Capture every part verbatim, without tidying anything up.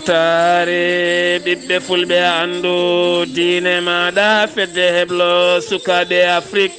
Taare ɓiɓɓe fulɓe, anndu diine maaɗa, fedde heblo sukaaɓe Afrik.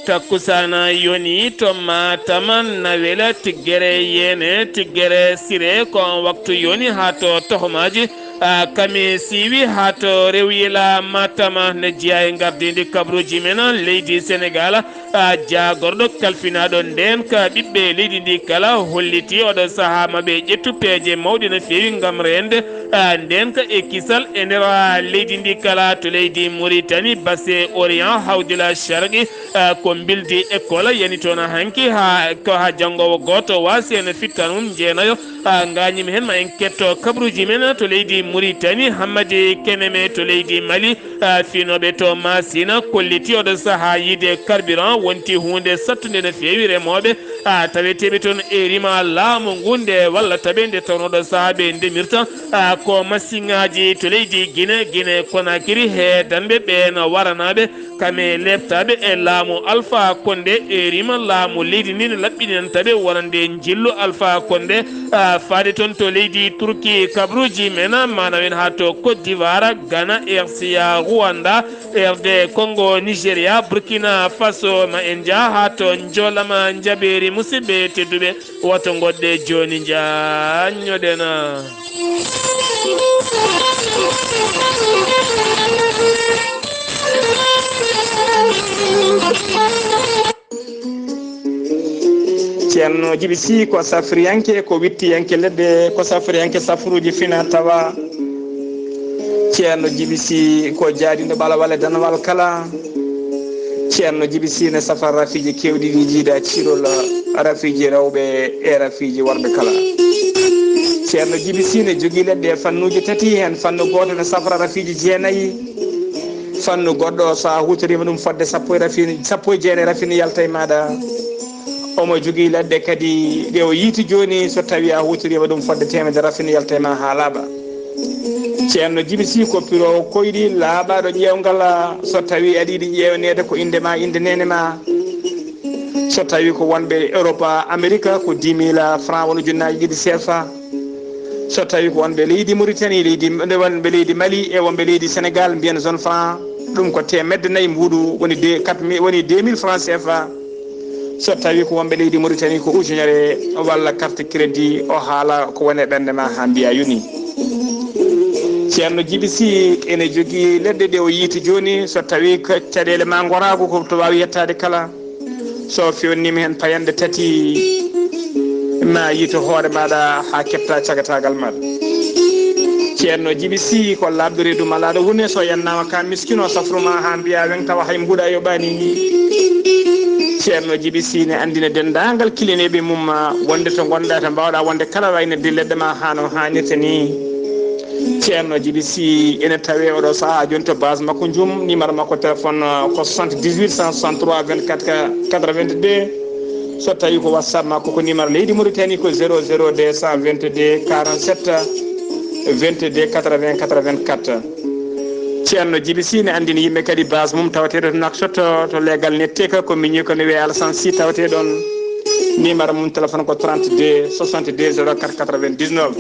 Takkusana yoni to Matam, Nawela, Tiggere, Yeene, Tiggere, Sire, ko on waktu yoni haa to Tohomaaji, a, Kami, Siiwi, haa to Rewyela, Matama, ne jeyaa e ngardiindi kabaruuji men leydi Senegaal. A, jaagorɗo kalfinaaɗo ndeenka ɓiɓɓe leydi ndi kala holliti oɗo sahaa maɓɓe ƴettu peeje mawɗe no feewi ngam reende, a, ndeenka e kisal e nder, a, leydi ndi kala. To leydi Muritani, Basse Orient, Hawdila Sharqi, a, ko mbildi école yani toon hanki haa, ko haa janngoowo gooto waasi heen fittanun jeenayo. A, ngaañi mi heen, ma en ketto kabaruuji men to leydi Muritani, Hammadi Keneme to leydi Mali, a, fiinooɓe to Masina kolliti oɗo sahaa yiide carburant wonti huunde sattunde no feewi remooɓe, a, taweteeɓe toon e rima laamu ngu nde wallata ɓe nde tawnoo oɗo sahaa ɓe ndemirta, a, ko masiŋaaji to leydi Gine, Gine Konakiri, heedanɓe ɓe no waranaaɓe kame leeptaaɓe e laamu Alpha Condé e rima laamu leydi ndi ne laɓɓiɗinanta ɓe wonande njillu Alpha Condé, a, faade toon to leydi Turki. Kabaruuji men maanawen haa to Côte d'Ivoire, Ghana, R C A, Rwanda, R D Congo, Nigeria, Burkina Faso, ma en njah haa to Njolama Njabeeri. Musidɓe tedduɓe, woto ngoɗɗe jooni njaññoɗen. Ceerno Jibi Sih ko safriyanke, ko wittiyanke leɗɗe, ko safriyanke safruuji fina tawa. Ceerno Jibi Sih ko jaadinɗo ɓalawal e danawal kala. Ceerno Jibi Sih ne safa rafiiji keewɗi ɗi jiida cirol rafiiji rewɓe e rafiiji worɓe kala. Ceerno Jibi Sih ne jogii leɗɗe e fannuuji tati, heen fannu gooto ne safra rafiiji jeenayi. Fannu goɗɗo, so a huutoriima ɗum fodde sappo e rafin-, sappo e jeenayi rafin yalta e maaɗa. Omo jogii leɗɗe kadi ɗe o yiyti jooni, so tawii a huutoriima ɗum fodde teemedere rafin yalta e ma haa laaɓa. Ceerno Jibi Sih ko piroowo koyɗi laaɓaaɗo ƴeewngal, so tawii aɗa yiɗi ƴeewneede ko innde ma, innde neene ma. So tawii ko wonɓe Europe, Amerika, ko dix mille francs, woni ujunnaaji ɗiɗi C F A. So tawii ko wonɓe leydi Mauritanie, leydi, wonɓe leydi Mali e wonɓe leydi Sénégal, mbiyen zone franc, ɗum ko teemedde nayi mbuuɗu, woni deux, quatre mille, woni deux mille francs C F A. So tawii ko wonɓe leydi Mauritanie, ko ujunere walla carte crédit, o haala ko woni e ɓernde ma haa mbiya yoni. Ceerno Jibi Sih ene jogii leɗɗe ɗe o yiyti jooni, so tawii ko caɗeele ma ngoraagu ko to waawi yettaade kala. So feewniima heen payanɗe tati, ma yiito hoore maaɗa haa keɓta cagataagal maaɗa. Ceerno Jibi Sih ko laaɓɗo reedu malaaɗo wune, so yannaama ka miskino safru ma haa mbiya weŋ tawa hay mbuuɗa yoɓaani. Ceerno Jibi Sih ne anndina denndaangal kilineeɓe mum wonde to ngonɗa, to mbaawɗa wonde kala, waynirde leɗɗe ma haa no haanirta ni. Ceerno Jibi Sih ene tawee oɗo sahaa jooni to base makko Njum. Numéro makko téléphone, uh, ko soixante-dix-huit cent soixante-trois vingt-quatre quatre-vingt-deux. So tawii ko WhatsApp makko, ko numéro leydi Mauritanie ko zéro zéro deux cent vingt-deux quarante-sept vingt-deux quatre-vingts quatre-vingt-quatre. Ceerno Jibi Sih ne anndini yimɓe kadi base mum tawateeɗo to Nouakchott, to leegal Netteka, ko miñi ko ne wiyee Alassane Sy tawetee ɗoon. Numéro mum téléphone ko trente-deux soixante-deux zéro quatre quatre-vingt-dix-neuf.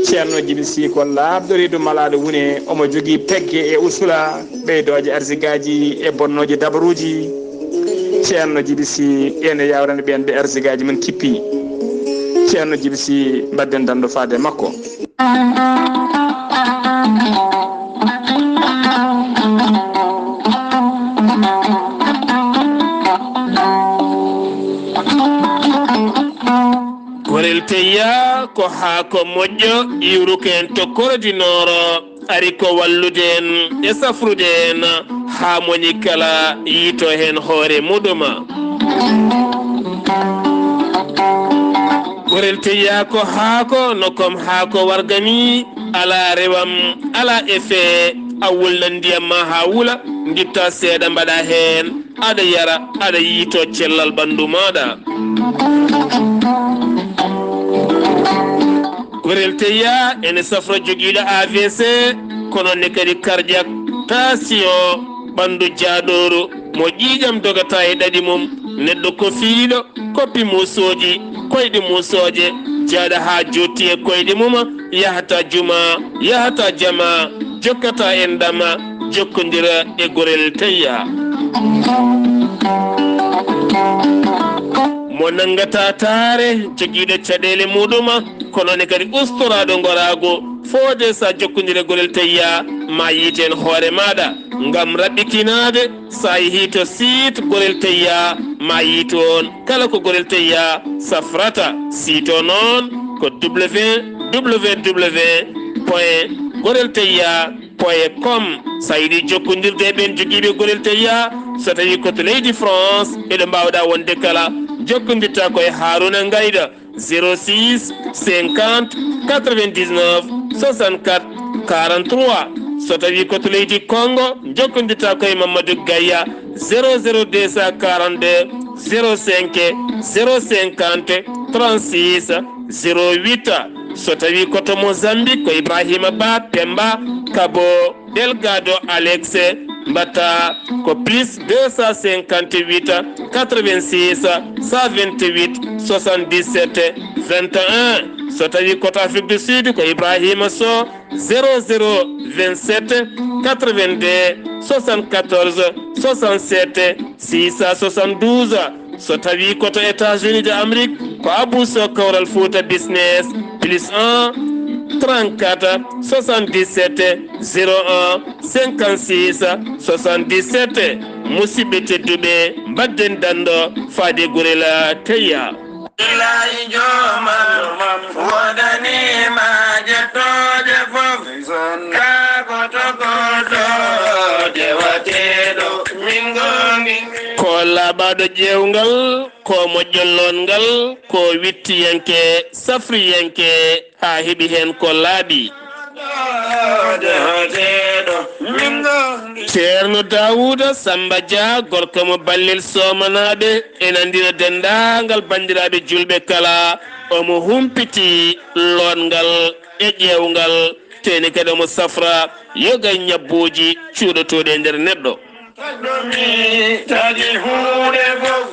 Ceerno Jibi Sih ko laaɓɗo reedu malaaɗo wune, omo jogii pegge e usula ɓeydooje arsigaaji e bonnooje dabaruuji. Ceerno Jibi Sih ene yawrani ɓeen ɓe arsigaaji mum kippi. Ceerno Jibi Sih, mbaɗden danndo faade makko. Gorel teyya ko haako moƴƴo iwruko en to Koro du Nord, ari ko wallude en e safrude en haa moni kala yiito heen hoore muɗum. Gorel teyya ko haako, no kom haako warga ni, alaa rewam, alaa effet, a wulnan ndiyam ma haa wula, ngitta seeɗa mbaɗa heen, aɗa yara, aɗa yiito cellal ɓanndu maaɗa. Gorel teyya ene safra jogiiɗo A V C, kono ne kadi cardiaque, tension, ɓanndu jaaɗooru, mo ƴiiƴam dogata e ɗaɗi mum, neɗɗo ko fiiɗo, koppi muusooji, koyɗe muusooje, Jaaɗa haa jotti e koyɗe mum, yahata juma, yahata jama, jokkata enɗam, jokkondira e gorel teyya. Mo nanngata taare, jogiiɗo caɗeele muɗum, kono ne kadi ustoraaɗo ngoraagu, foode sa jokkondira e gorel teyya, ma yiiten hoore maaɗa. Ngam raɓɓitinaade, sa yehi to site Gorel Teyya, ma yiit on kala ko Gorel Teyya safrata. Site o noon ko www point gorel teyya point com. Sa yiɗi jokkondirde e ɓeen jogiiɓe Gorel Teyya, so tawi ko to leydi France, eɗo mbaawɗa wonde kala, jokkondirta ko e Haruna Ngayda, zéro six cinquante quatre-vingt-dix-neuf soixante-quatre quarante-trois. So tawi ko to leydi Congo, jokkondirta ko e Mamadou Gaya, zéro zéro deux cent quarante-deux zéro cinq zéro cinquante trente-six zéro huit. So tawi ko to Mozambique, ko Ibrahima Ba, Pemba, Kabo, Delgado, Alex, mbatta ko plus deux cent cinquante-huit quatre-vingt-six cent vingt-huit soixante-dix-sept vingt et un. So tawi ko to Afrique du Sud, ko Ibrahima Sow, zéro zéro vingt-sept quatre-vingt-deux soixante-quatorze soixante-sept six cent soixante-douze. So tawi ko to États-Unis de Amérique, ko Abou Sow, Kawral Fouta Business, plus un trente-quatre soixante-dix-sept zéro un cinquante-six soixante-dix-sept. Musidɓe tedduɓe, mbadden danndo faade Gorel Teyya. Billahi joomam, woodani ma jettooje fof. Kaa ko togoto jewateeɗo, min ngongi. Ko laaɓaaɗo ƴeewngal, ko moƴƴo lootngal, ko wiɗtiyanke safriyanke, haa heɓi heen ko laaɓi. Ceerno Daawuda Samba Dia, gorko mo Ballel Soomanaaɓe, ena anndina denndaangal banndiraaɓe juulɓe kala, omo humpiti lootngal e ƴeewngal, tee ne kadi omo safra yoga e ñabbuuji cuuɗotooɗi e nder neɗɗo. Tagi huunde fof.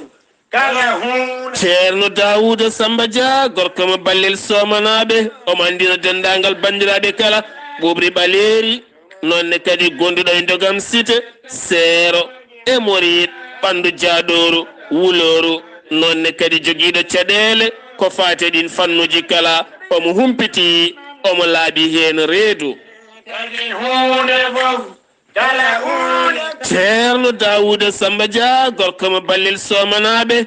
Ceerno Daawuda Samba Dia, gorko mo Ballel Soomanaaɓe, omo anndina denndaangal banndiraaɓe kala, ɓuuɓri ɓaleeri, noon ne kadi gonduɗo e Ndogam Cité, seero, hémorroïde, ɓanndu jaadooru, wulooru, noon ne kadi jogiiɗo caɗeele ko faati e ɗiin fannuuji kala, omo humpiti, omo laaɓi heen reedu. Ceerno Daawuda Samba Dia, gorko mo Ballel Soomanaaɓe,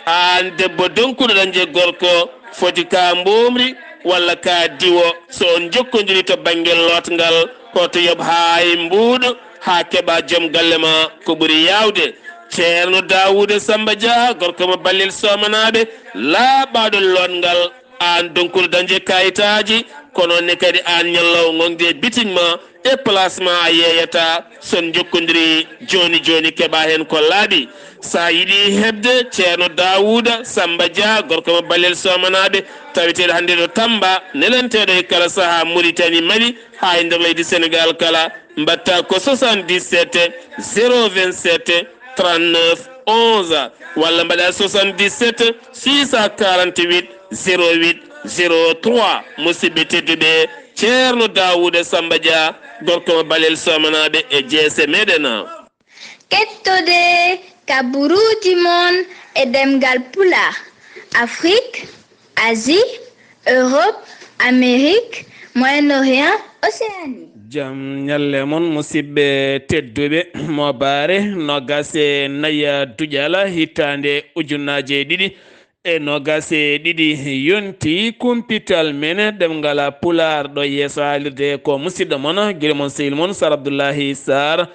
aan debbo donkuɗo dañde gorko, foti ka mboomri walla ka diwo, so on jokkondiri to bannge lootngal, hoto yoɓ hay mbuuɗo haa keɓa joom galle ma ko ɓuri yaawde. Ceerno Daawuda Samba Dia, gorko mo Ballel Soomanaaɓe, laaɓaaɗo lootngal, aan donkuɗo dañde kayitaaji, kono ne kadi aan ñalloowo ŋoŋde bitik ma e place ma a yeeyata. So on njokkondiri jooni jooni, keɓa heen ko laaɓi. So a yiɗi heɓde Ceerno Daawuda Samba Dia, gorko mo Ballel Soomanaaɓe, taweteeɗo hannde ɗo Tamba, nelanteeɗo e kala sahaa Muritani, Mali, haa e nder leydi Senegaal kala, mbaɗta ko soixante-dix-sept zéro vingt-sept trente-neuf onze, walla mbaɗa soixante-dix-sept six cent quarante-huit zéro huit zéro trois. Musidɓe tedduɓe, Ceerno Daawuda Samba Dia, gorko mo Ballel Soomanaaɓe e jeese meɗen. Kettode kaburuuji mon e ɗemngal Pulaar, Afrik, Asie, Europe, Amérique, Moyen-Orient, Océanie. Jam ñalle mon, musidɓe tedduɓe. Moobaare noogaas e nayi duƴal hitaande ujunnaaje ɗiɗi e noogaas e ɗiɗi yonti, kumpital men ɗemngal Pulaar ɗo yeeso haalirde ko musidɗo mon, gila mon, sehil mon Sar Abdullahi Sarr.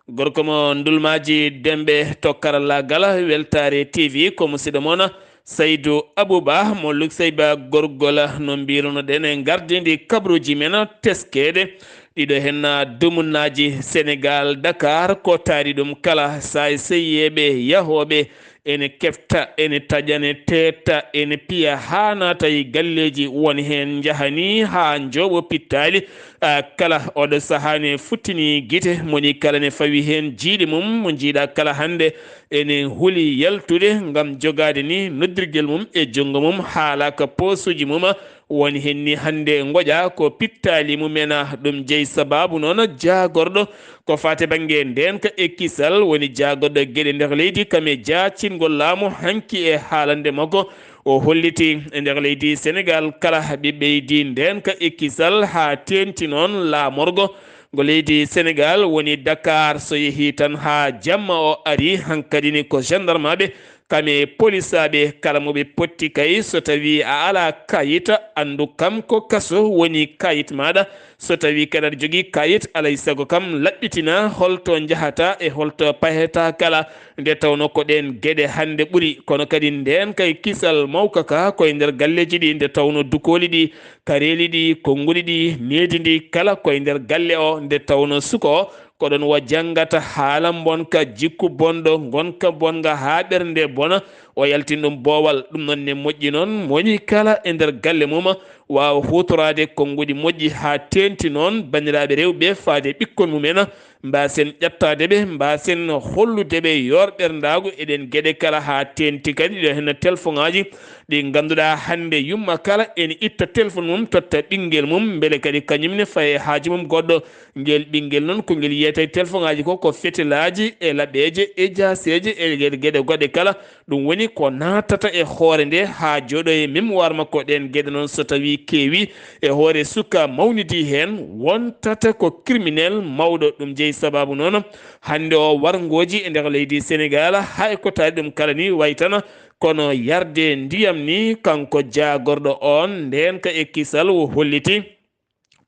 Gorko mo Ndulmaaji Demɓe to karallaagal Weltaare T V, ko musidɗo mon Saydu Abuba mo Lukseyba Gorgol. No mbirunoɗen e ngardiindi kabaruuji men teskeede, ɗiɗo heen dumunnaaji Senegaal, Dakar, ko taari ɗum kala, saay seyeeɓe yahooɓe ene kefta, ene taƴa, ene teetta, ene piya haa naata e galleeji, won heen njahanii haa njooɓo pittaali. Ah, kala oɗo sahaa ne futtini gite, moni kala ne fawi heen jiiɗi mum, mo njiiɗa kala hannde ene huli yaltude ngam jogaade ni noddirgel mum e junngo mum, haala ka poosuuji mum, woni heen ni hannde ngoƴa ko pittaali mumen. Ɗum jeyi sabaabu noon jaagorɗo ko faati bannge ndeenka e kisal, woni jaagorɗo geɗe nder leydi, kam e jaacingol laamu hanki e haalande makko. O holliti e nder leydi Senegaal kala ɓe ɓeydi ndeenka e kisal haa teenti noon laamorgo ngo leydi Senegaal, woni Dakar. So yehii tan haa jamma o ari, hankadi ni ko gendarmaaɓe kam e polisaaɓe, kala mo ɓe potti kay, so tawii a alaa kayit, anndu kam ko kaso woni kayit maaɗa. So tawii kadi aɗa jogii kayit, alay sago kam laɓɓitina holto njahata e holto paheta kala. Nde tawno ko ɗeen geɗe hannde ɓuri, kono kadi ndeen kay kisal mawka ka koye nder galleeji ɗi, nde tawno dukooli ɗi, kareeli ɗi, konnguɗi ɗi, needi ndi kala koye nder galle o, nde tawno suka o ko ɗon wa janngata haala mbonka, jikku bonɗo, ngonka bonnga haa ɓernde bona, o yaltin ɗum boowal. Ɗum noon ne moƴƴi noon, mo woni kala e nder galle mum waawa huutoraade konnguɗi moƴƴi haa teenti noon banndiraaɓe rewɓe faade ɓikkon mumen, mbaasen ƴettaade ɓe, mbaasen hollude ɓe yoor ɓerndaagu e ɗeen geɗe kala haa teenti kadi ɗo heen telefoŋaaji ɗi ngannduɗaa hannde yumma kala ene itta telefon mum totta ɓinngel mum, mbele kadi kañum ne faye haaju mum goɗɗo. Ngel ɓinngel noon ko ngel yiyata e telefoŋaaji ko, ko fetelaaji e laɓeeje e jaaseeje e geɗe, geɗe goɗɗe kala. Ɗum woni ko naatata e hoore nde haa jooɗo e mémoire makko. Ɗeen geɗe noon so tawii keewi e hoore suka mawnidi heen, wontata ko criminel mawɗo. Ɗum jeyi sabaabu noon hannde o warngooji e nder leydi Senegaal, hay ko taari ɗum kala ni waytana kono yarde ndiyam ni. Kanko jaagorɗo oon ndeenka e kisal o holliti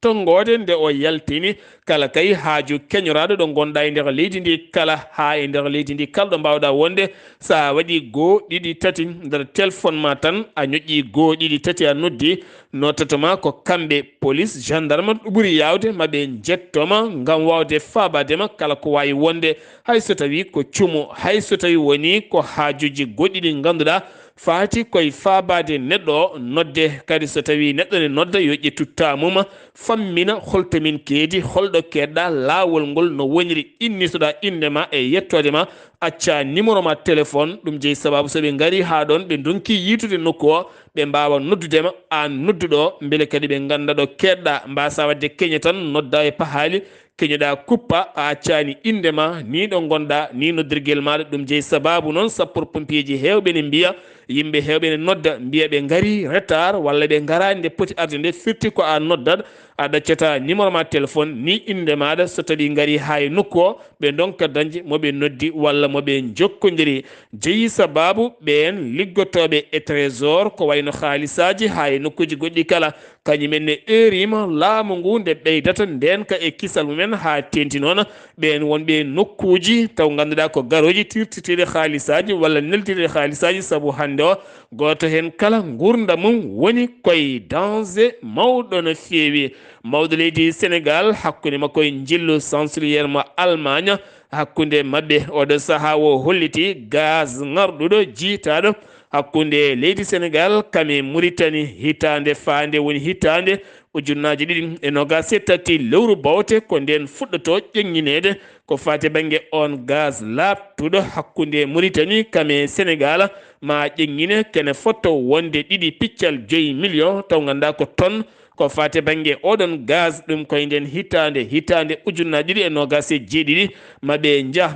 tonngoode nde o yaltini kala kay haaju keñoraaɗo ɗo ngonɗaa e nder leydi ndi kala, haa e nder leydi ndi kala ɗo mbaawɗaa wonde. So a waɗii goo, ɗiɗi, tati nder telefon ma tan, a ñoƴƴii goo, ɗiɗi, tati, a noddi, noddata ma ko kamɓe, polis, gendarme, ɗo ɓuri yaawde ma ɓe njetto ma ngam waawde faabaade ma kala ko waawi wonde. Hay so tawii ko cumo, hay so tawii wonii ko haajuuji goɗɗi ɗi ngannduɗaa faati koye faabaade neɗɗo o, nodde. Kadi so tawii neɗɗo ne nodda, yo ƴettu temps mum, fammina holto min keedi, holɗo keedɗaa, laawol ngol no woniri, innitoɗaa innde ma e yettoode ma, accaa numéro ma téléphone. Ɗum jeyi sabaabu so ɓe ngarii haa ɗoon, ɓe ndonki yiitude nokku o, ɓe mbaawa noddude ma, aan nodduɗo o, mbele kadi ɓe ngannda ɗo keedɗaa, mbaasaa waɗde keñe tan, noddaa e pahaali, keñoɗaa kuppa, a accaani innde ma, nii ɗo ngonɗaa, nii noddirgel maaɗa. Ɗum jeyi sabaabu noon sapeur pompier ji heewɓe ne mbiya, yimɓe heewɓe ne nodda, mbiya ɓe ngarii retard walla ɓe ngaraani nde poti arde nde, firti ko a noddat, a ɗaccataa numéro ma téléphone, nii innde maaɗa, so tawii ngarii haa e nokku o, ɓe ndonka dañde mo ɓe noddi walla mo ɓe njokkondiri. Jeyi sabaabu ɓeen liggotooɓe e trésor, ko wayno haalisaaji haa e nokkuuji goɗɗi kala, kañum en ne eeriima laamu ngu nde ɓeydata ndeenka e kisal mumen haa teenti noon ɓeen wonɓe e nokkuuji taw ngannduɗaa ko garooji tirtitiiɗi haalisaaji walla neldiiɗi haalisaaji, sabu hannde o gooto heen kala nguurndam mum woni koye danger mawɗo no feewi. Mawɗo leydi Senegaal hakkunde makko e njillu chancelier mo Allemagne, hakkunde maɓɓe oɗo sahaa o holliti gaz ŋarɗuɗo jiytaaɗo hakkunde leydi Senegaal kam e Muritani hitaande faande woni hitaande ujunnaaji ɗiɗi e noogaas e tati lewru bawte ko ndeen fuɗɗotoo ƴeŋŋineede ko faati bannge oon gaz laaɓtuɗo hakkunde Muritani kam e Senegaal ma ƴeŋŋine kene fotto wonde ɗiɗi piccal joyi million taw nganndaa ko ton ko faati bannge oɗon gaz ɗum koye nden hitaande hitaande ujunnaaji ɗiɗi e noogaas e jeeɗiɗi ma ɓe njah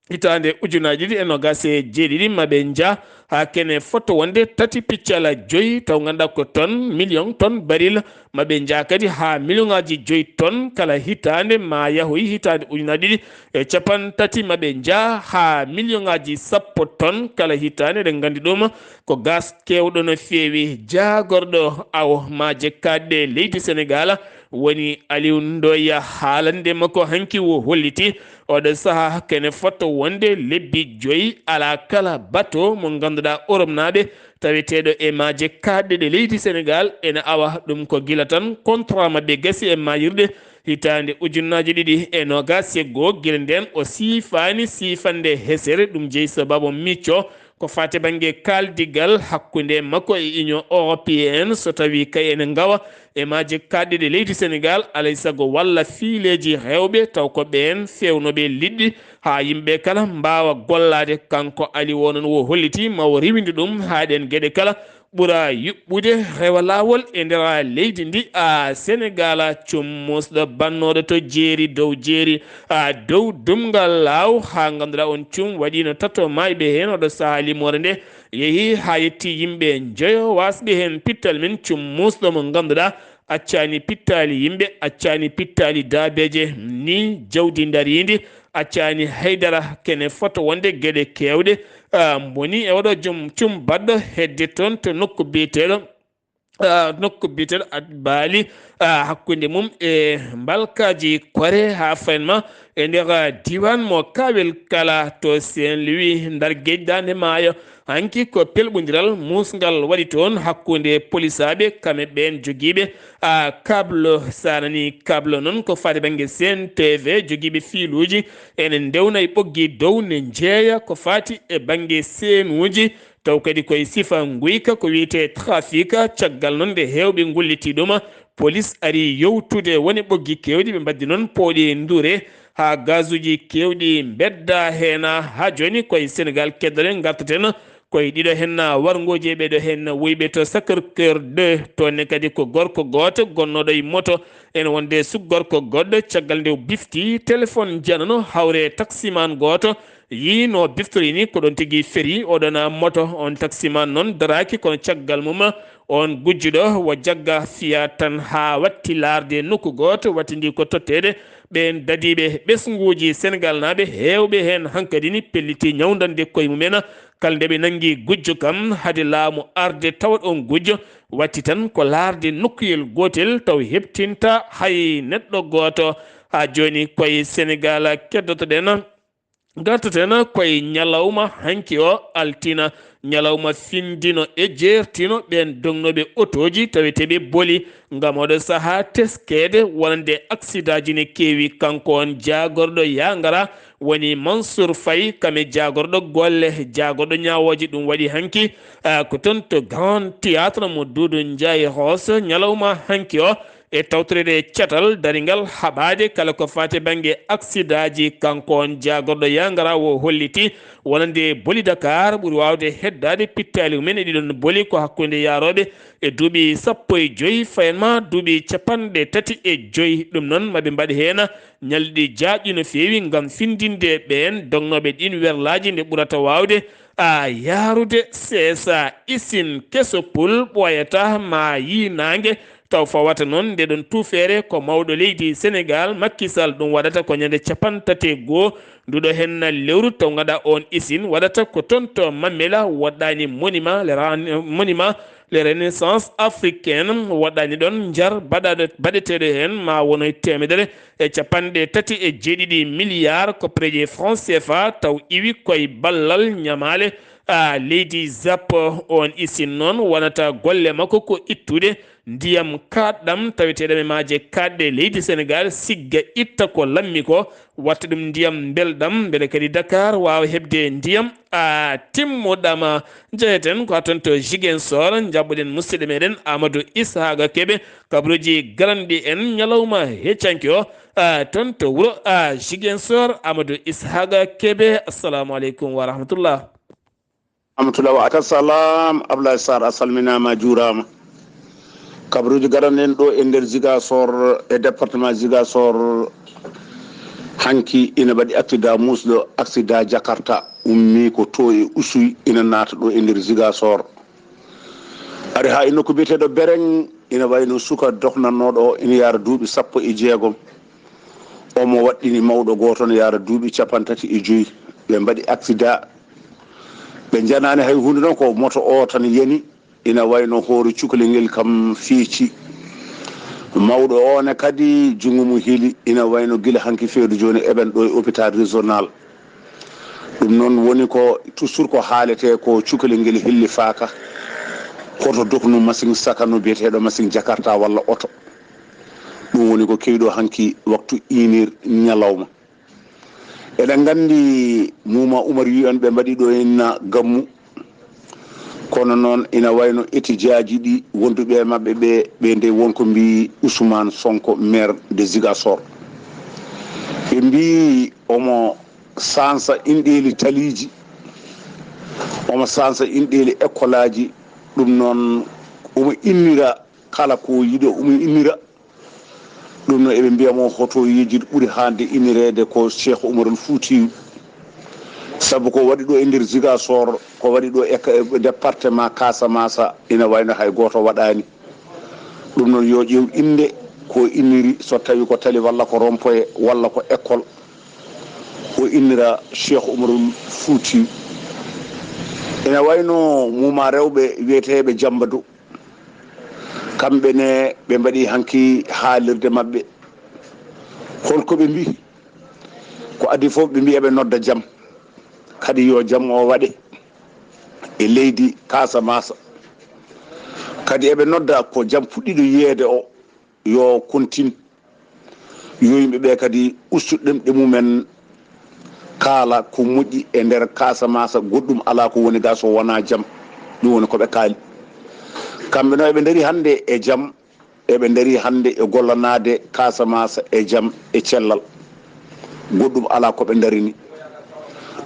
hitaande ujunnaaji ɗiɗi e noogaas e jeeɗiɗi ma ɓe njah haa kene fotto wonde tati piccala joyi taw nganndaa ko ton million ton baril ma ɓe njah kadi haa million ŋaaji joyi ton kala hitaande ma yahoyi hitaande ujunnaaji ɗiɗi e capan tati ma ɓe njah haa million ŋaaji sappo ton kala hitaande eɗen nganndi ɗum ko gaz keewɗo no feewi jaagorɗo awo maaje kaaɗɗe leydi Senegaal woni Aliou Ndoye haalande makko hanki o holliti oɗo saha kene fotto wonde lebbi joyi alaa kala bato mo ngannduɗaa Europe naaɓe taweteeɗo e maaje kaaɗɗe ɗe leydi Senegaal ene awa ɗum ko gila tan contrat maɓɓe gasi e maayirɗe Hitaande ujunnaaje ɗiɗi e noogaas e goo, gila ndeen o siifaani siifannde hesere, ɗum jeyi sababu micco ko faati bannge kaaldigal hakkunde makko e Union Européenne, so tawii kay ene ngawa e maaje kaaɗɗe ɗe leydi Senegaal, alay sago walla fiileeji rewɓe, taw ko ɓeen feewnooɓe liɗɗi, haa yimɓe kala mbaawa gollaade. Kanko Ali o noon o holliti ma o rewindu ɗum haa ɗeen geɗe kala ɓura yuɓɓude, rewa laawol e nder leydi ndi, a Senegaal. Cum muusɗo bannooɗo to jeeri dow jeeri, a dow dumngal laaw, haa ngannduɗaa on cum waɗiino tato maayɓe heen. Oɗo sahaa limoore nde yehi haa yetti yimɓe njoyo waasɓe heen pittal men. Cum muusɗo mo ngannduɗaa accaani pittaali yimɓe, accaani pittaali daabeeje, ni jawdi ndariindi, accaani haydara. Kene foto wonde geɗe keewɗe, ah, mboni e oɗo jom cum baɗɗo hedde toon to nokku biyeteeɗo, ah, nokku biyeteeɗo At Baali, ah, hakkunde mum e mbalkaaji Kore haa fayin ma e nder, ah, diiwaan mo Kaawel Kala to Saint-Louis, Ndar Geej, Daande Maayo. Hanki ko pelɓondiral muusngal waɗi toon hakkunde polisaaɓe, kamɓe ɓeen jogiiɓe, a, kablo, so a nanii kablo noon, ko faati bannge C N T V, jogiiɓe fiiluuji ene ndewna e ɓoggi dow ne njeeya ko faati e bannge seenuuji, taw kadi koye sifa nguyka ko wiyetee trafic. Caggal noon nde heewɓe ngullitii ɗum, polis ari yewtude woni ɓoggi keewɗi, ɓe mbaddi noon pooɗi ndure haa gazuuji keewɗi mbedda heen. Haa jooni koye Senegaal keddoɗen, ngartaten koye ɗiɗo heen warngooji e ɓeeɗo heen wuyɓe to Sacré-Cœur deux. Toon ne kadi ko gorko gooto gonnooɗo e moto, ene wonde suk gorko goɗɗo, caggal nde o bifti téléphone janano hawre taximan gooto, yii no biftori ni ko ɗoon tigi feri oɗon moto. On taximan noon daraaki, kono caggal mum on gujjuɗo o jagga fiya tan haa watti laarde nokku gooto, wattindi ko totteede ɓeen dadiiɓe ɓesnguuji Senegaalnaaɓe heewɓe heen hankadi ni pelliti ñawndande koye mumen. Kala nde ɓe nanngi gujjo kam, hade laamu arde tawat on gujjo watti tan ko laarde nokkuyel gootel, taw heɓtinta hay neɗɗo gooto. Haa jooni koye Senegaal keddotoɗen. Ngartaten koye ñalawma hanki o, altina, ñalawma findino e jeertino ɓeen dognooɓe otooji taweteeɓe boli. Ngam oɗo sahaa teskeede wonande aksidaaji ne keewi, kanko on jaagorɗo yaangara woni Mansour Faye, kame jaagorɗo golle, jaagorɗo ñaawooje. Ɗum waɗi hanki, ah, ko toon to Grand Théâtre mo Doudou Ndiaye Rose, ñalawma hanki o, e tawtoreede catal daringal haɓaade kala ko faati bannge aksidaaji. Kanko on jaagorɗo yaangara o holliti wonande boli Dakar ɓuri waawde heddaade pittaali mumen e ɗiɗon boli ko hakkunde yaarooɓe e duuɓi sappo e joy fayan ma duuɓi capanɗe tati e joy. Ɗum noon, maɓe mbaɗ heen ñalɗi jaajɗi no feewi ngam findinde ɓeen dognooɓe ɗiin werlaaji nde ɓurata waawde a yaarude seesa isin keso pul ɓooyata ma yii naange. Taw fawata noon nde ɗon tuufeere ko mawɗo leydi Senegaal, Macky Sall, ɗum waɗata ko ñande capanɗe tati e goo nduɗo henna lewru. Taw ngada on isin waɗata ko toon to Mamela, woɗɗaani monument le ran-, monument le Renaissance africaine, woɗɗaani ɗon njar baɗaɗo, baɗeteeɗo heen ma wonoy teemedere e capanɗe tati e jeeɗiɗi milliards koppereeje franc C F A, taw iwi koye ballal ñamaale, a, leydi Japon. On isin noon wonata golle makko ko ittude ndiyam kaaɗɗam taweteeɗam e maaje kaaɗɗe leydi Senegaal, sigga itta ko lammi ko, watta ɗum ndiyam mbelɗam, mbele kadi Dakar waawa heɓde ndiyam, a, timmuɗam. Njeheten ko haa toon to Ziguinchor, njaɓɓuɗen musidɗo meɗen Amadou Ishaga Kebe, kabaruuji garanɗi en ñalawma heccanke o, a, toon to wuro, a, Ziguinchor. Amadou Ishaga Kebe, assalamu aleykum wa rahmatullah. Amadou Law, aka salam, Ablaye Sarr, a salminaama, a juuraama. Kabaruuji garanɗi en ɗo e nder Ziguinchor, e département Ziguinchor, hanki ina waɗi accident muusɗo, accident Jakarta, ummi ko to e Oussouye, ina naata ɗo e nder Ziguinchor. Ari haa e nokku biyeteeɗo Bereng, ina wayno suka dognannooɗo o, ina yaara duuɓi sappo e jeegom. Omo waɗɗini mawɗo gooto, no yaara duuɓi capanɗe tati e joy. Ɓe mbaɗi accident. Ɓe njanaani hay huunde, noon ko moto o tan yani, ina wayno hoore cukalel ngel kam feeci. Mawɗo o ne kadi, junngo mum heli, ina wayno gila hanki feedu jooni eɓen ɗo e hôpital régional. Ɗum noon woni ko toujours ko haaletee ko cukalel ngel hellifaaka. Hoto doknu machine sakano biyeteeɗo machine Jakarta walla oto. Ɗum woni ko kewi ɗo hanki waktu inir ñalawma. Eɗen nganndi Muma Umar yu en ɓe mbaɗi ɗo inna gammu, kono noon ina wayno étudiaji ɗi wonduɓe e maɓɓe ɓe, ɓe nde won ko mbi Ousmane Sonko, maire de Ziguinchor. Ɓe mbi omo sansa inɗeeli taliiji, omo sansa inɗeeli école aji. Ɗum noon omo innira kala ko yiɗo omo innira. Ɗum noon eɓe mbiya mo hoto yejit ɓuri hande inireede ko Cheikh Umarul Fuutiyu. Sabu ko waɗi ɗo e nder Ziguinchor, ko waɗi ɗo e ka-, e département Casamance, ina wayno hay gooto waɗaani. Ɗum noon yo ƴeew innde ko inniri, so tawi ko tali walla ko rond-point walla ko école, o innira Cheikh Umarul Fuutiyu. Ina wayno Muma rewɓe wiyeteeɓe Jamba Dow. Kamɓe ne ɓe mbaɗi hanki haalirde maɓɓe. Holko ɓe mbi? Ko adii fof ɓe mbi eɓe nodda jam. Kadi yo jam o waɗe e leydi Casamance. Kadi eɓe nodda ko jam puɗɗiɗo yiyeede o, yo kontin. Yo yimɓe ɓe kadi ustu ɗemɗe mumen, kaala ko moƴƴi e nder Casamance, goɗɗum alaa ko woni ga so wonaa jam. Ɗum woni ko ɓe kaali. Kamɓe no eɓe ndari hannde e jam, eɓe ndari hannde e gollanaade Casamance e jam e cellal. Goɗɗum alaa ko ɓe ndarini.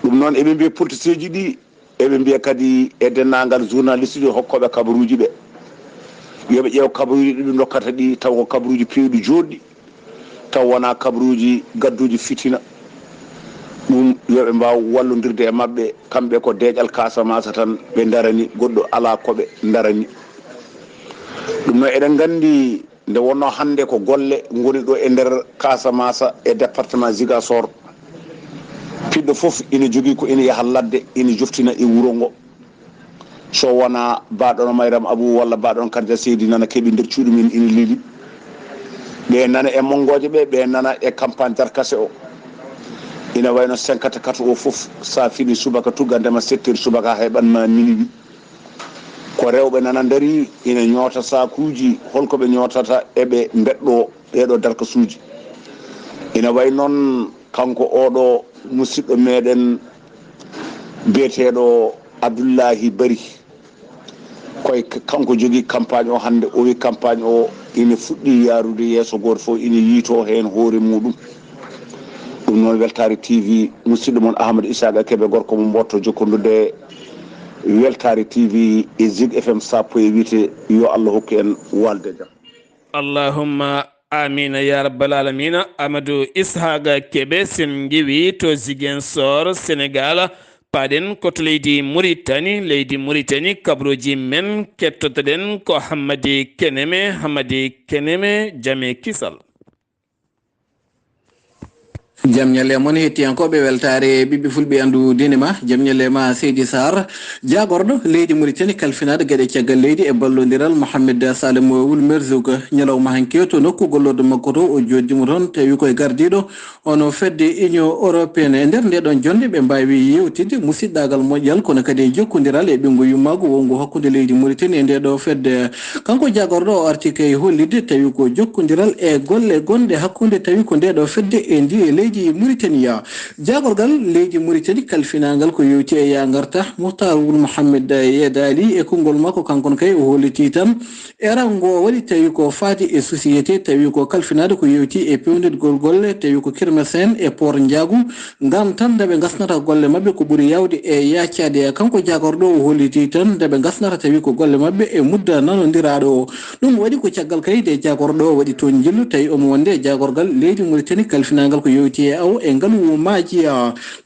Ɗum noon eɓe mbiya politicien ji ɗi, eɓe mbiya kadi e denndaangal journaliste ji hokkooɓe kabaruuji ɓe, yo ɓe ƴeew kabaruuji ɗi ɓe ndokkata ɗi, taw ko kabaruuji peewɗi jooɗɗi, taw wonaa kabaruuji gadduuji fitina. Ɗum yo ɓe mbaaw wallondirde e maɓɓe, kamɓe ko deeƴal Casamance tan ɓe ndarani, goɗɗo alaa ko ɓe ndarani. Ɗum noon eɗen nganndi nde wonnoo hannde ko golle ngoni ɗo e nder Casamance e département Ziguinchor. Piɗɗo fof ina jogii ko ina yaha ladde, ina joftina e wuro ngo. So wonaa baaɗono Mayram Abou walla baaɗono Kadja Seydi nana keɓi nder cuuɗi mum ina leli. Ɓe nana e monngooje ɓe, ɓe nana e campagne darkase o. Ina wayno cinquante-quatre o fof, sa fini subaka tuggandema sept heures subaka heɓan ma minuit. Ko rewɓe nana ndari ina ñoota sakuuji, holko ɓe ñootata eɓe mbeɗɗo ɓeeɗo darkasuuji. Ina way noon kanko oɗo musidɗo meɗen biyeteeɗo Abdullahi Bari, koye k-, kanko jogii campagne o hannde, o wi campagne o ina fuɗɗi yaarude yeeso, gooto fof ina yiito heen hoore muɗum. Ɗum noon Weltaare T V, musidɗo mon Ahmad Isaaqa Kebe, gorko mo Mboto, jokkondude Weltaare T V e Zig F M sappo e wiite, yo Allah hokku en walde jam. Allahumma amiina ya rabbal aalamiina. Amadou Isaaqa Kebe, sen ngewi to Ziguinchor, Sénégal, paɗen ko to leydi Mauritanie. Leydi Mauritanie, kabaruuji men, kettotoɗen ko Hammadi Keneme. Hammadi Keneme, jam e kisal. Jam ñalle mon, hettiyankooɓe Weltaare Ɓiɓɓe Fulɓe Anndu Diine Ma. Jam ñalle ma, Seydi Sarr. Jaagorɗo leydi Mauritanie kalfinaaɗo geɗe caggal leydi e ballondiral, Mohamed Salem Wul Merzouk, ñalawma hanki o to nokku gollorɗo makko to, o jooɗiima toon, tawi koye gardiiɗo hono fedde Union Européenne. E nder nde ɗon jonnde, ɓe mbaawi yeewtidde musiɗɗaagal moƴƴal, kono kadi e jokkondiral e ɓinngu yummaagu wonngu hakkunde leydi Mauritanie e nde ɗo fedde. Kanko jaagorɗo o arti kay hollitde tawi ko jokkondiral e golle gonɗe hakkunde tawi ko nde ɗo fedde e ndi e leydi Mauritania. Jaagorgal leydi Mauritanie kalfinaangal ko yowti e yaangarta Mouhtar Wul Mohamed Yedali e konngol makko, kankon kay o holliti tan e rango o waɗi tawi ko faati e société tawi ko kalfinaade ko yowti e pewnitgol golle tawi ko Kermesen e Port Ndiagu, ngam tan nde ɓe ngasnata golle maɓɓe ko ɓuri yaawde e yaacaade. Kanko jaagorɗo o holliti tan nde ɓe ngasnata tawi ko golle maɓɓe e mudda nanondiraaɗo. Ɗum waɗi ko caggal kay nde jaagorɗo o waɗi toon njillu tawi omo wonde e jaagorgal leydi Mauritanie kalfinaangal ko yowti e awo e ngalu maaji.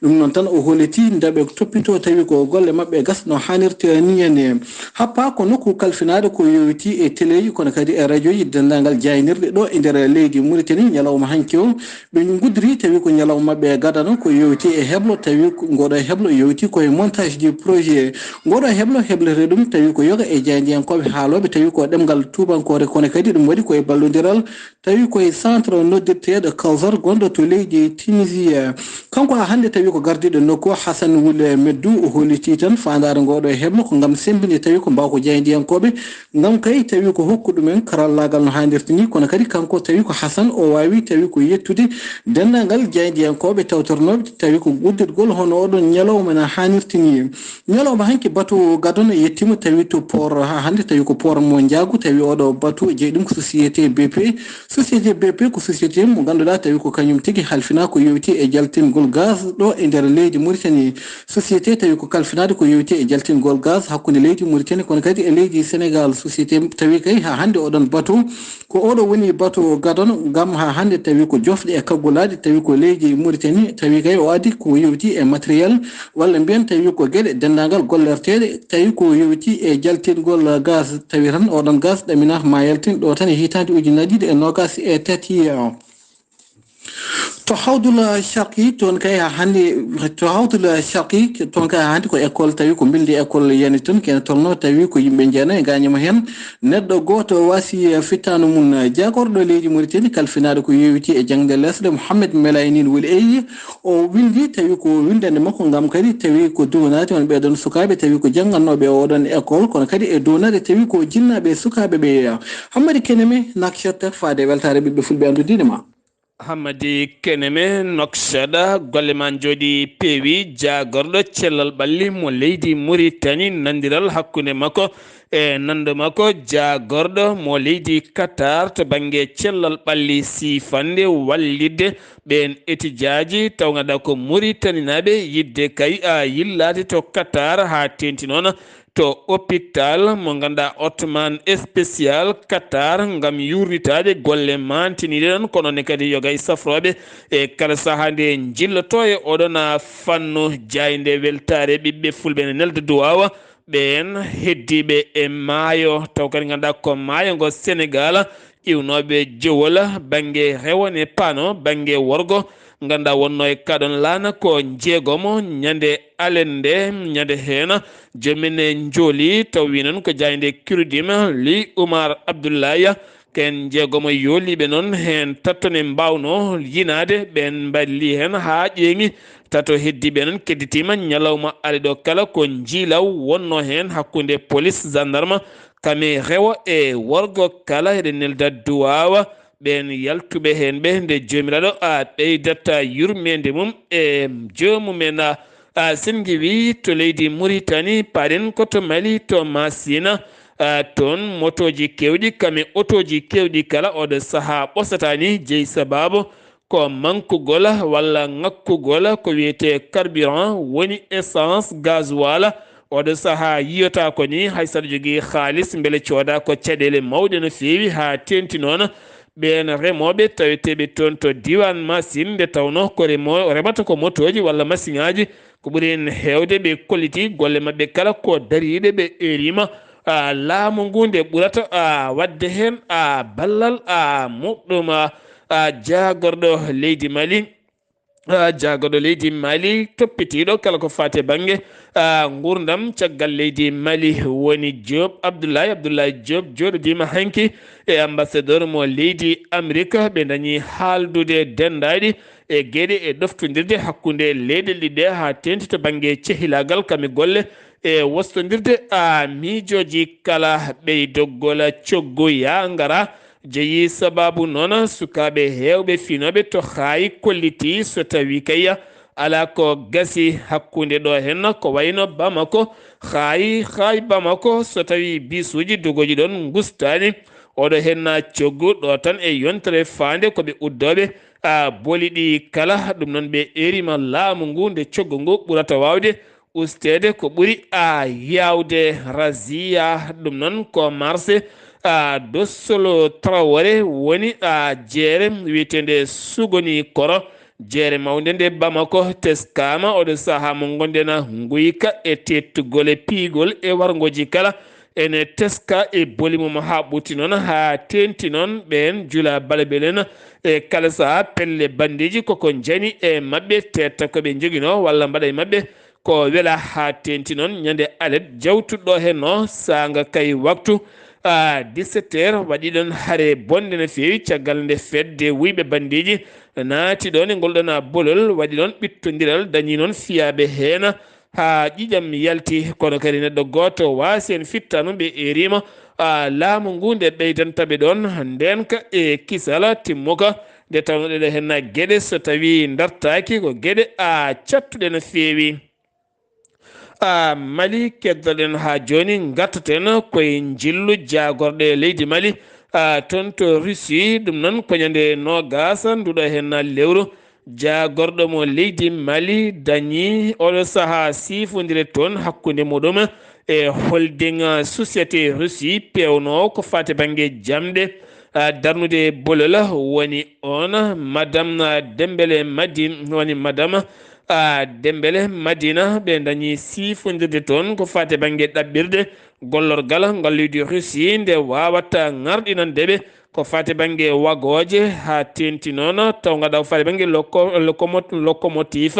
Ɗum noon tan o holliti nde ɓe toppito tawi ko golle maɓɓe gas no haanirta ni henne. Happa ko nokku kalfinaaɗo ko yowiti e teleeji kono kadi e rajooji denndaangal jaaynirɗe ɗo e nder leydi Mauritanie ñalawma hanki o. Ɓe nguddiri tawi ko ñalawma maɓɓe gadano ko yowiti e heblo tawi ko ngoɗo heblo yowiti koye montage du projet. Ngoɗo heblo heblete ɗum tawi ko yoga e jaayndiyankooɓe haalooɓe tawi ko ɗemngal tuubankoore kono kadi ɗum waɗi koye ballondiral tawi koye centre noddirteeɗo Kawsar gonɗo to leydi Tunisia. Kanko haa hannde tawi ko gardiiɗo nokku o, Hassan Wul Meddu, o hollitii tan faandaare ngoo ɗoo heɓno ko ngam semmbinde tawi ko mbaaw ko jaayndiyankooɓe, ngam kay tawi ko hokku ɗumen karallaagal no haanirta ni, kono kadi kanko tawi ko Hassan o waawi tawi ko yettude denndaangal jaayndiyankooɓe tawtornooɓe tawi ko udditgol hono oɗon ñalawma no haanirta ni. Ñalawma hanki batu Gadon yettiima tawi to port haa hannde tawi ko port mo Njaagu tawi oɗo batu jeyi ɗum ko société B P. Société B P ko société mo ngannduɗaa tawi ko kañum tigi halfinaa ko yowiti e jaltingol gaz ɗo e nder leydi Mauritanie. Société tawi ko kalfinaade ko yowiti e jaltingol gaz hakkunde leydi Mauritanie kono kadi e leydi Sénégal. Société tawi kay haa hannde oɗon batu ko oɗo woni batu Gadon ngam haa hannde tawi ko jofɗe e kaggulaaɗe tawi ko leydi Mauritanie tawi kay o addi ko yowiti e matériel walla mbiyen tawi ko geɗe denndaangal gollerteeɗe tawi ko yowiti e jaltingol gaz tawi tan oɗon gaz ɗamina ma yaltin ɗo tan e hitaande ujunnaji ɗiɗi e noogas e tati. To Hawdul Sharqi toon kay haa hannde to Hawdul Sharqi toon kay haa hannde ko école tawi ko mbilndi école yani toon kene tolno tawi ko yimɓe jeena e gañuma heen. Neɗɗo gooto wasi fittaandu mum. Jaagorɗo leydi Mauritanie kalfinaaɗo ko yowiti e jaŋde lesɗe Mohamed Melaynin Wul Ey o winndi tawi ko winndannde makko ngam kadi tawi ko duwanaade on ɓeɗon sukaaɓe tawi ko janngannooɓe oɗon école kono kadi e duwanaade tawi ko jinnaaɓe sukaaɓe ɓe. Hammadi Keneme Nakshata faade weltaare ɓiɓɓe fulɓe anndu diine ma. Hammadi Keneme Nokshada golle ma njooɗi peewi jaagorɗo cellal ɓalli mo leydi Muritani nandiral hakkunde makko e nando makko jaagorɗo mo leydi Qatar to bannge cellal ɓalli siifande wallitde ɓeen etijaaji taw ngannduɗaa ko Muritaninaaɓe yiɗde kay a yillaade to Qatar haa teenti noon to hôpital mo ngannduɗaa Ottoman spécial Qatar ngam yuurnitaade golle maantiniiɗe ɗon kono ne kadi yogay safrooɓe e kala sahaa nde njilloto e oɗon fannu jaaynde weltaare ɓiɓɓe fulɓe ne nelda duwaawa ɓeen heddiiɓe e maayo taw kadi ngannduɗaa ko maayo ngo Senegal iwnooɓe jowol bannge rewone pano bannge worgo ngannduɗaa wonno e kaɗon laana ko jeegomo ñande alende ñande heena jomin njooli taw wi noon ko jaaynde kirudim li Umar Abdullahi ken jeegomo yooliiɓe noon heen tattone mbaawno yinaade ɓeen mballi heen haa ƴeeŋi tato heddiiɓe noon kedditiima ñalawma aliɗo kala ko njiilaw wonno heen hakkunde polis gendarme kame rewo e worgo kala eɗen nelda duwaawa ɓeen yaltuɓe heen ɓe nde joomiraaɗo a ɓeydata yurmeende mum e joomumen a a singi wi to leydi Muritani parin ko to Mali to Masina a toon motooji keewɗi kame otooji keewɗi kala oɗo sahaa ɓosataani jeyi sabaabu ko mankugol walla ŋakkugol ko wiyetee carburant woni essence gasoil oɗo sahaa yiyota ko ni hay saɗa jogii haalis mbele cooda ko caɗeele mawɗe no feewi haa teenti noon ɓeen remooɓe taweteeɓe toon to diiwaan Masin nde tawnoo ko remoo remata ko motooji walla masiŋaaji ko ɓuri heen heewde ɓe kolliti golle maɓɓe kala ko dariiɗe ɓe eeriima laamu ngu nde ɓurata waɗde heen ballal muɗɗum jaagorɗo leydi Mali. Jaagorɗo leydi Mali toppitiiɗo kala ko faati e bannge nguurndam caggal leydi Mali woni Joop Abdullahi Abdullahi Joop jooɗodiima hanki e ambassadeur mo leydi Amerik ɓe ndañi haaldude denndaaɗi e geɗe e ɗoftondirde hakkunde leyɗe ɗiɗe haa teeŋti to bannge cehilaagal kame golle e wostondirde a miijooji kala ɓeydogol coggu yaa ngara jeyi sababu noon sukaaɓe heewɓe fiinooɓe to haayi kollitii so tawii kay alaa ko gasi hakkunde ɗo heen ko wayno Bamako haayi haayi Bamako so tawii bisuuji dogooji ɗoon ngustaani oɗo heen coggu ɗo tan e yontere faande ko ɓe uddooɓe a boli ɗi kala ɗum noon ɓe eeriima laamu ngu nde coggu ngu ɓurata waawde usteede ko ɓuri a yaawde raziya ɗum noon ko marse a dossolo trawore woni a jeere wiyeteende sugoni koro jeere mawnde nde Bamako teskaama oɗo sahaa mo ngonɗen nguyka e tettugol e piigol e warngooji kala ene teska e boli mum haa ɓurti noon haa teeŋti noon ɓeen jula balabel en e kala sahaa pelle banndeeji koko njani e maɓɓe teetta ko ɓe njoginoo walla mbaɗa e maɓɓe ko wela haa teeŋti noon ñande alet jawtuɗo heen o saanga kay waktu a dix-sept heures waɗi ɗoon hare bonde no feewi caggal nde fedde wuyɓe banndeeji naati ɗoon e ngol ɗoon a bolol, waɗi ɗoon ɓittondiral, dañi noon fiyaaɓe heen haa ƴiiƴam yalti. Kono kadi neɗɗo gooto waasi heen fittaandu, ɓe eeriima, a, laamu ngu nde ɓeydanta ɓe ɗoon ndeenka e kisal timmuka, nde tawnoo ɗeɗo heen geɗe so tawii ndartaaki ko geɗe a cattuɗe no feewi. A, Mali keddoɗen haa jooni, ngartaten koye njillu jaagorɗe leydi Mali, a, toon to Russie. Ɗum noon ko ñande noogaas nduɗo heen lewru, jaagorɗo mo leydi Mali dañi oɗo sahaa siifondire toon hakkunde muɗum e holding, a, société Russie peewnoowo ko faati bannge jamɗe, a, darnude bolol. Woni oon Madame Dembele Madine, woni Madame, a, Dembele Madina, ɓe dañi siifondirde toon ko faati bannge ɗaɓɓirde gollorgal ngal leydi Russie nde waawata ŋarɗinande ɓe ko faati bannge wagooje, haa teeŋti noon taw nganduɗaa ko faati bannge loko-, lokomo-, lokomotif,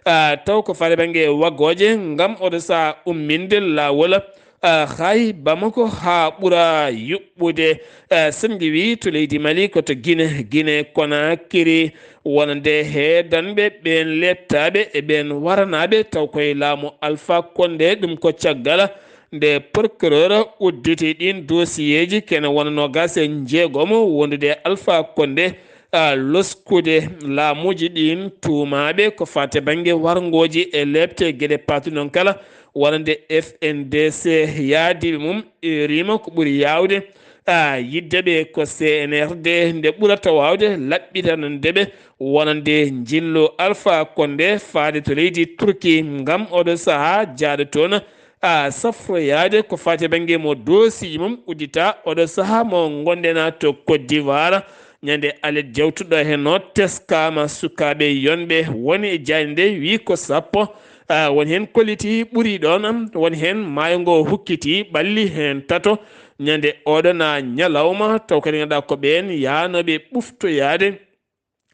a, taw ko faati bannge wagooje ngam oɗo sahaa umminde laawol, a, hay Bamako haa ɓura yuɓɓude. A, so en ngiwii to leydi Mali ko to Gine, Gine Konakiri, wonande heedanɓe ɓeen leeptaaɓe e ɓeen waranaaɓe taw koye laamu Alpha Condé, ɗum ko caggal nde procureur udditi ɗiin dossier ji kene wona noogaas e njeegom wondude e Alpha Condé, a, loskude laamuuji ɗiin tuumaaɓe ko faati bannge warngooji e leepte geɗe paatuɗe noon kala wonande F N D C yaadiiɓe mum, eeriima ko ɓuri yaawde, a, yiɗde ɓe ko C N R D nde ɓurata waawde laɓɓitanande ɓe wonande njillu Alpha Condé faade to leydi Turki ngam oɗo sahaa jahda toon, a, safroyaade ko faati bannge mo dossier mum uddita. Oɗo sahaa mo ngonɗen to Côte d'Ivoire, ñande alet jawtuɗo heen o teskaama sukaaɓe yonɓe woni e jaaynde nde, wii ko sappo, a, woni heen kollitii ɓurii ɗoon, woni heen maayo ngo hukkiti ɓalli heen tato. Ñande oɗo na ñalawma taw kadi nganduɗaa ko ɓeen yahnooɓe ɓuftoyaade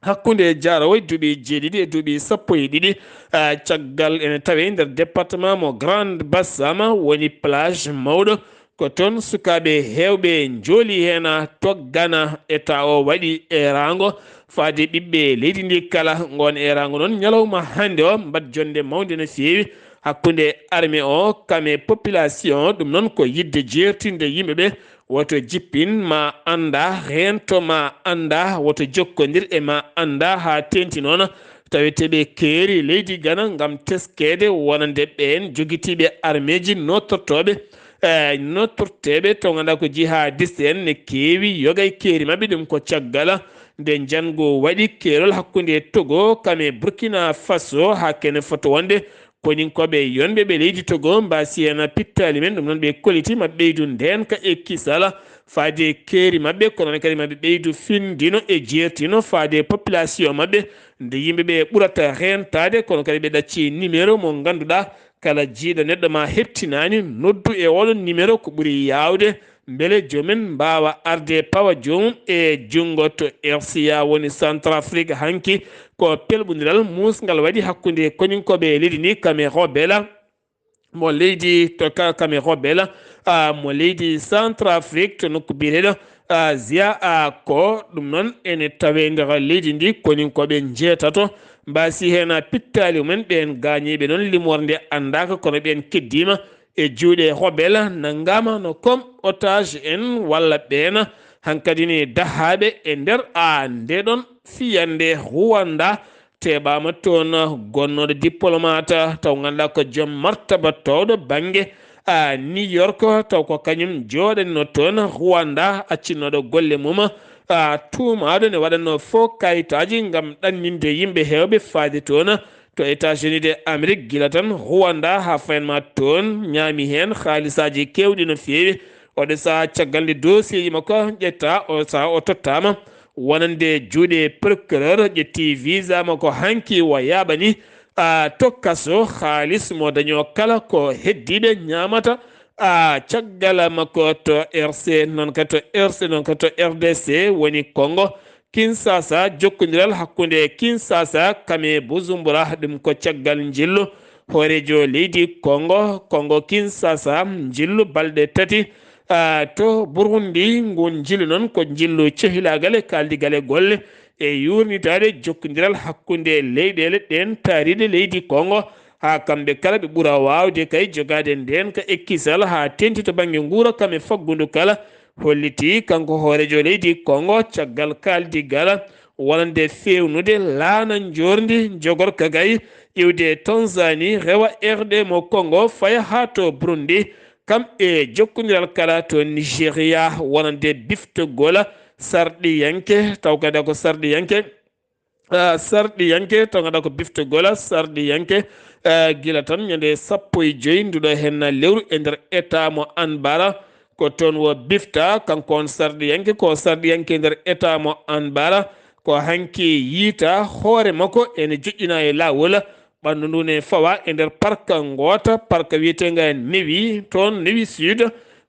hakkunde jaarowo e duuɓi jeeɗiɗi e duuɓi sappo e ɗiɗi, a, caggal ene tawee nder département mo Grand Bassam, woni plage mawɗo. Ko toon sukaaɓe heewɓe njooli heen, a, to Ghana. État o waɗi eeraango faade ɓiɓɓe leydi ndi kala. Ngoon eeraango noon ñalawma hannde o mbaɗ jonnde mawnde no feewi hakkunde armée o kam e population. Ɗum noon ko yiɗde jeertinde yimɓe ɓe woto jippin ma annda, reento ma annda, woto jokkondir e ma annda, haa teeŋti noon taweteeɓe keeri leydi Ghana ngam teskeede wonande ɓeen jogitiiɓe armeeji nootortooɓe, e nootorteeɓe to nganduɗaa ko jihadiste en ne keewi, yoga e keeri maɓɓe. Ɗum ko caggal nde njanngu waɗi keerol hakkunde Togo kam e Burkina Faso, haa kene foti wonde koninkooɓe yonɓe ɓe leydi Togo mbaasi heen pittaali men. Ɗum noon ɓe kolliti ma ɓeydu ndeenka e kisal faade keeri maɓɓe, kono noon kadi ma ɓe ɓeydu findino e jeertino faade population maɓɓe, nde yimɓe ɓe ɓurata reentaade, kono kadi ɓe ɗacci numéro mo ngannduɗaa kala jiiɗo neɗɗo ma heɓtinaani, noddu e oɗon numéro ko ɓuri yaawde, mbele joomen mbaawa arde pawa joomum e junngo to R C A woni Centrafrique. Hanki ko pelɓondiral muusngal waɗi hakkunde koninkooɓe e leydi ndi, Cameroun Bela mo leydi to Ka-, Cameroun Bela, a, mo leydi Centrafrique to nokku biyeteeɗo, a, Zia a ko ɗum noon ene tawee nder leydi ndi, koninkooɓe njeetato mbaasi heen pittaali mumen, ɓeen gaañiiɓe noon limoore nde anndaaka, kono ɓeen keddiima e juuɗe rebelle, nanngaama no comme otage en walla ɓeen hankadi ne dahaaɓe e nder a nde ɗoon fiyannde Rwanda. Teɓaama toon gonnooɗo diplomate taw ngannduɗaa ko joom martaba toowɗo bannge a New York, taw ko kañum jooɗanino toon Rwanda, accinnooɗo golle mum a tuumaaɗo ne waɗatnoo fo kayitaaji ngam ɗanninde yimɓe heewɓe faade toon to États-Unis de Amérique, gila tan Rwanda haa fayanma toon ñaami heen haalisaaji keewɗi no feewi. Oɗo sahaa caggal nde dossier ji makko ƴetta, o sahaa o tottaama wonande juuɗe procureur, ƴetti visa makko hanki o yaaɓani a to kaso, haalis mo dañoo kala ko heddiiɓe ñaamata a caggal makko to R C, noon ka to R C, noon ka to R D C woni Congo Kinshasa. Jokkondiral hakkunde Kinshasa kam e Bujumbura, ɗum ko caggal njillu hooreejo leydi Congo, Congo Kinshasa, njillu balɗe tati a to Burundi. Ngun njillu noon ko njillu cehilaagal e kaaldigal e golle e yuurnitaade jokkondiral hakkunde leyɗeele ɗeen taariiɗe leydi Kongo, haa kamɓe kala ɓe ɓura waawde kay jogaade ndeen ka e kisal haa teeŋti to bannge nguura kam e faggudu kala, hollitii kanko hooreejo leydi Kongo caggal kaaldigal wonande feewnude laana njoorndi jogorka kay iwde Tanzanie rewa R D mo Kongo faya haa to Burundi, kam e jokkondiral kala to Nigeria wonande biftogol sarɗiyanke, taw kadi ko sarɗiyanke, ah, sarɗiyanke, taw ngannduɗaa ko biftogol sarɗiyanke, ah, gila tan ñande sappo e joy nduɗo henna lewru e nder état mo Anbara, ko toon wo bifta, kanko on sarɗiyanke, ko sarɗiyanke nder état mo Anbara, ko hanki yiita hoore makko ene joƴƴina e laawol, ɓanndu ndu ne fawa e nder parka ngoota, parka wiyeteenga Newi, toon Newi Sud,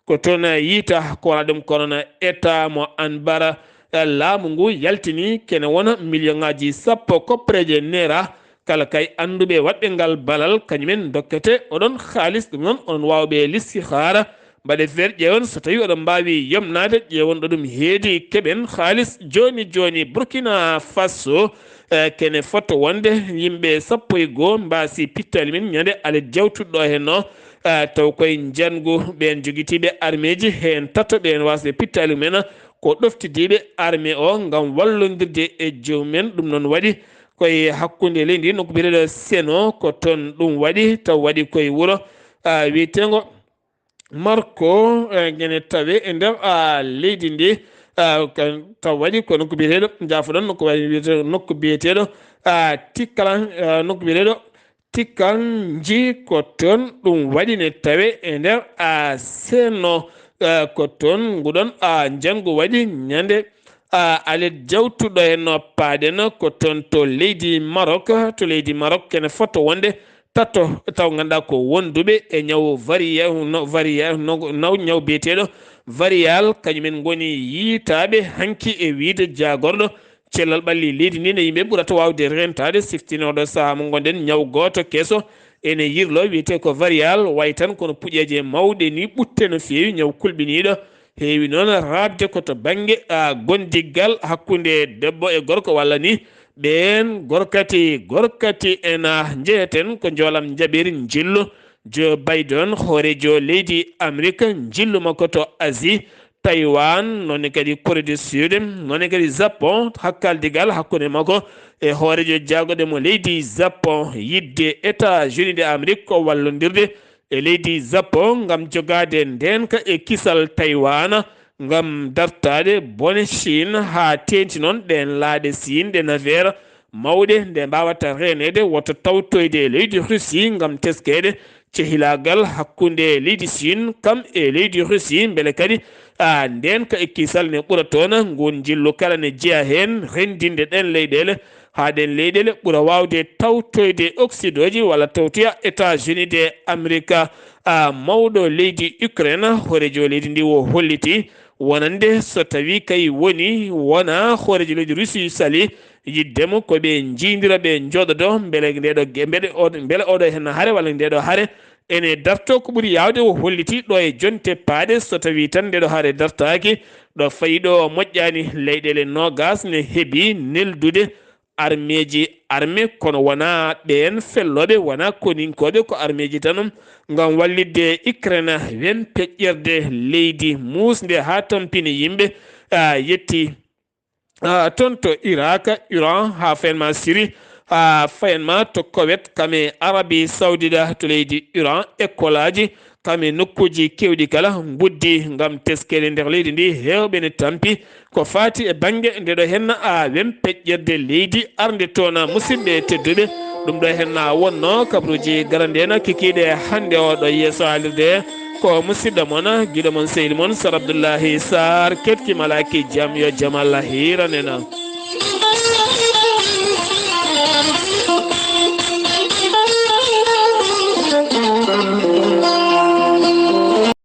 ko toon yiita ko wona ɗum, kono na état mo Anbara, eh, laamu ngu yaltini kene wona million ŋaaji sappo koppareeje naira, kala kay annduɓe waɗɓe ngal balal, kañumen dokkete oɗon haalis, ɗum noon oɗon waawɓe listihaara, mbaɗe feere ƴeewon so tawi oɗon mbaawi yomnaade, ƴeewon ɗo ɗum heedi, keɓen haalis jooni jooni. Burkina Faso, eh, kene foto wonde yimɓe sappo e goo mbaasi pittaali men ñande alet jawtuɗo henno, eh, taw koye njanngu ɓeen jogitiiɓe armeeji heen tato ɓeen waasde pittaali men ko ɗoftidiiɓe armée o ngam wallondirde e joomum en. Ɗum noon waɗi koye hakkunde leydi nokku biyeteeɗo Seno, ko toon ɗum waɗi, taw waɗi koye wuro, ah, wiyeteengo Marko, eh, ngene tawe e nder, ah, leydi ndi, ah, kan-, taw waɗi ko nokku biyeteeɗo, njaafoɗon, nokku waɗi wiyete-, nokku biyeteeɗo, ah, Tikkalan, ah, nokku biyeteeɗo Tikkanji, ko toon ɗum waɗi ne tawe e nder, ah, Seno, ah, ko toon nguɗon, ah, njanngu waɗi ñande, ah, alet jawtuɗo e no paaɗen, ko toon to leydi Maroc, to leydi Maroc kene foto wonde tato taw ngannduɗaa ko wonduɓe e ñaw varia-, no, varia-, no, naw, ñaw biyeteeɗo varial, kañumen ngoni yiitaaɓe hanki e wiyde jaagorɗo cellal ɓalli leydi ndi, no yimɓe ɓurata waawde reentaade, siftinooɗo sahaa mo ngonɗen, ñaw gooto keso ene yirlo, wiyetee ko varial, wayi tan kono puƴeeje mawɗe ni, ɓutte no feewi, ñaw kulɓiniiɗo, heewi noon raaɓde ko to bannge, a, gondiggal hakkunde debbo e gorko, walla ni ɓeen gorkati, gorkati ena njeyeten ko njoolam njaɓiri njillu. Joe Biden, hooreejo leydi Amerika, njillu makko to Asie, Taiwan, noon ne kadi Corée du Sud, noon ne kadi Japon, hakkaldigal hakkunde makko e hooreejo jaagoɗo mo leydi Japon, yiɗde États-Unis de Amérique ko wallondirde e leydi Japon ngam jogaade ndeenka e kisal Taiwan, ngam dartaade bone Chine, haa teeŋti noon ɗeen laaɗe Chine ɗe nafeer mawɗe nde mbaawata reeneede, woto tawtoyde e leydi Russie ngam teskeede cehilaagal hakkunde leydi Chine kam e leydi Russie, mbele kadi, a, ndeenka e kisal ne ɓura toon, nguun njillu kala ne jeya heen, renndinde ɗeen leyɗeele, haa ɗeen leyɗeele ɓura waawde tawtoyde oksidoji walla tawtoya États-Unis de Amerika. A, mawɗo leydi Ukraine, hooreejo leydi ndi o holliti wonande so tawi kay woni wona hooreejo leydi Russie sali yiɗde mo ko ɓe njiidira, ɓe njooɗodo, mbele ndeɗo ge-, mbele o-, mbele oɗo hen hare walla ndeɗo hare ene darto ko ɓuri yaawde. O holliti ɗo e jonte paaɗe so tawi tan ndeɗo hare dartaaki, ɗo fayi ɗo moƴƴaani. Leyɗeele noogas ne heɓi neldude armeeji, arme, kono wonaa ɓeen fellooɓe, wonaa koninkooɓe, ko armeeji tan ngam wallitde Ukraine wempeƴƴerde leydi muusnde haa tampini yimɓe, a, yetti, a, toon to Irak, Iran, haa fayen ma Syrie, haa fayen ma to Koweït, kam e Arabie Saoudite, to leydi Iran, école aji, kam e nokkuuji keewɗi kala nguddi ngam teskeede nder leydi ndi, heewɓe ne tampi ko faati e bannge ndeɗo henna a wempeƴƴerde leydi arnde toon. Musidɓe tedduɓe, ɗum ɗo henna wonno kabaruuji garandeena kikiiɗe hannde o ɗo yeeso haalirde. Ko musidɗo mon, giɗo mon, sehil mon, Sar Abdullahi Sarr, keɗki malaaki jam, yo jam Allah hiiran en.